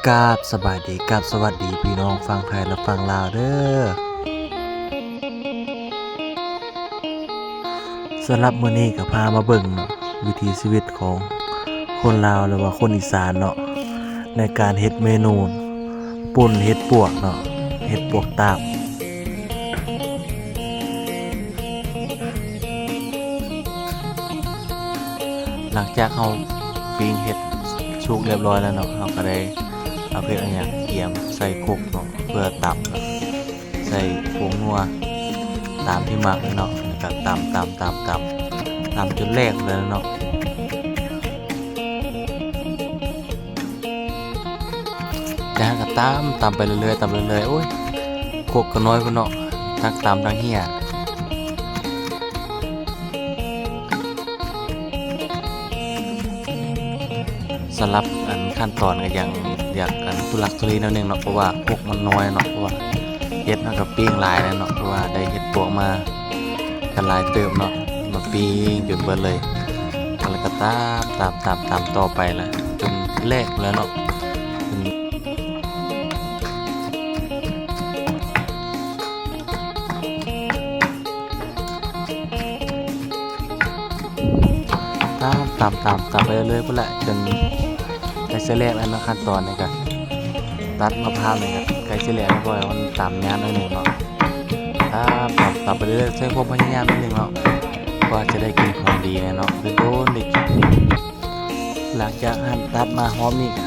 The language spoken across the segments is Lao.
ກາບສະບາຍດີ ກາບສະຫວັດດີພີ່ນ້ອງຝັ່ງໄທ ແລະ ຝັ່ງລາວເດີ້. ສຳລັບມື້ນີ້ກໍພາມາເບິ່ງເນາະ ວິຖີຊີວິດຂອງຄົນລາວ ຫຼືວ່າຄົນອີສານເນາະ ໃນການເຮັດເມນູປຸ້ນເຫັດປວກເນາະ ເຫັດປວກຕາບ. ຫຼັງຈາກເຮົາປີ້ງເຫັດສຸກຮຽບຮ້ອຍແລ້ວເນາະ ເຮົາກໍໄດ້ເອົາເຜັດເອົາຫຍັງກຽມໃສ່ຄົກເນາະ ເພື່ອຕຳ ໃສ່ຜົງນົວຕາມທີ່ມັກເລີຍເນາະ ແລ້ວກໍຕຳ ຕຳ ຕຳ ຕຳ ຕຳຈົນແຫຼກເລີຍເນາະ. ຈາກນັ້ນກໍຕຳ ຕຳໄປເລື້ອຍໆ ຕຳເລື້ອຍໆ ໂອ້ຍ ຄົກກໍນ້ອຍພຸ້ນເນາະ ທັງຕຳທັງເຫຍ. ສຳລັບອັນຂັ້ນຕອນກໍຍັງຢາກອັນທຸລັກທຸເລໜ້ອຍໜຶ່ງເນາະ ເພາະວ່າຄົກມັນນ້ອຍເນາະ ເພາະວ່າເຫັດເຮົາກໍປີ້ງຫຼາຍແລ້ວເນາະ ເພາະວ່າໄດ້ເຫັດປວກມາ ກໍຫຼາຍເຕີບເນາະ ມາປີ້ງຈົນເບິດເລີຍ ແລ້ວກໍຕຳ ຕຳ ຕຳ ຕຳຕໍ່ໄປລະ ຈົນແຫຼກແລ້ວເນາະ ຕຳ ຕຳ ຕຳ ຕຳໄປເລື້ອຍໆ ພຸ້ນແຫຼະ ຈົນ ໃກ້ຊິແຫຼກແລ້ວເນາະ ຂັ້ນຕອນນີ້ກະຕັດມະພ້າວນີ້ກະໃກ້ຊິແຫຼກແລ້ວ ເພາະວ່າມັນຕຳຍາກໜ້ອຍໜຶ່ງເນາະ ຕຳ ຕຳ ຕຳໄປເລື້ອຍໆ ໃຊ້ຄວາມພະຍາຍາມໜ້ອຍໜຶ່ງເນາະ ກວ່າຈະໄດ້ກິ່ນຫອມດີແນ່ເນາະ ໂດນໆ ໄດ້ກິນ. ຫຼັງຈາກຫັ້ນຕັດມາຮອບນີ້ກະ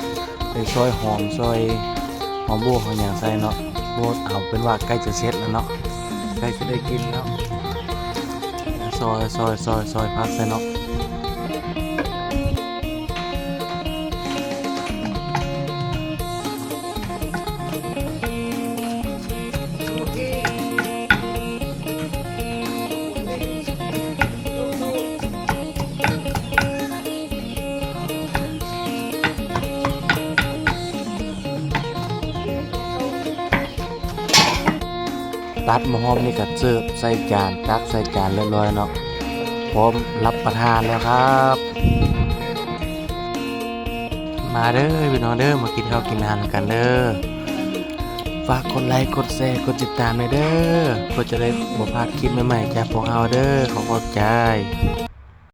ໄດ້ຊອຍຫອມ ຊອຍຫອມບົວຫອມຫຍັງໃສ່ເນາະ ໂອ້ ເອົາເປັນວ່າໃກ້ຈະເສັດແລ້ວເນາະ ໃກ້ຈະໄດ້ກິນແລ້ວ ຊອຍ ຊອຍ ຊອຍ ຊອຍຜັກໃສ່ເນາະ. ຕັດມາຮອບນີ້ກໍເສີບໃສ່ຈານ ຕັກໃສ່ຈານຮຽບຮ້ອຍເນາະ ພ້ອມຮັບປະທານແລ້ວຄັບ. ມາເດີ້ພີ່ນ້ອງເດີ້ ມາກິນເຂົ້າກິນນ້ຳນຳກັນເດີ້. ຝາກກົດໄລ ກົດແຊ ກົດຕິດຕາມແດ່ເດີ້ ເພື່ອຈະໄດ້ບໍ່ພາດຄລິບໃໝ່ໆ ຈາກພວກເຮົາເດີ້. ຂໍຂອບໃຈ.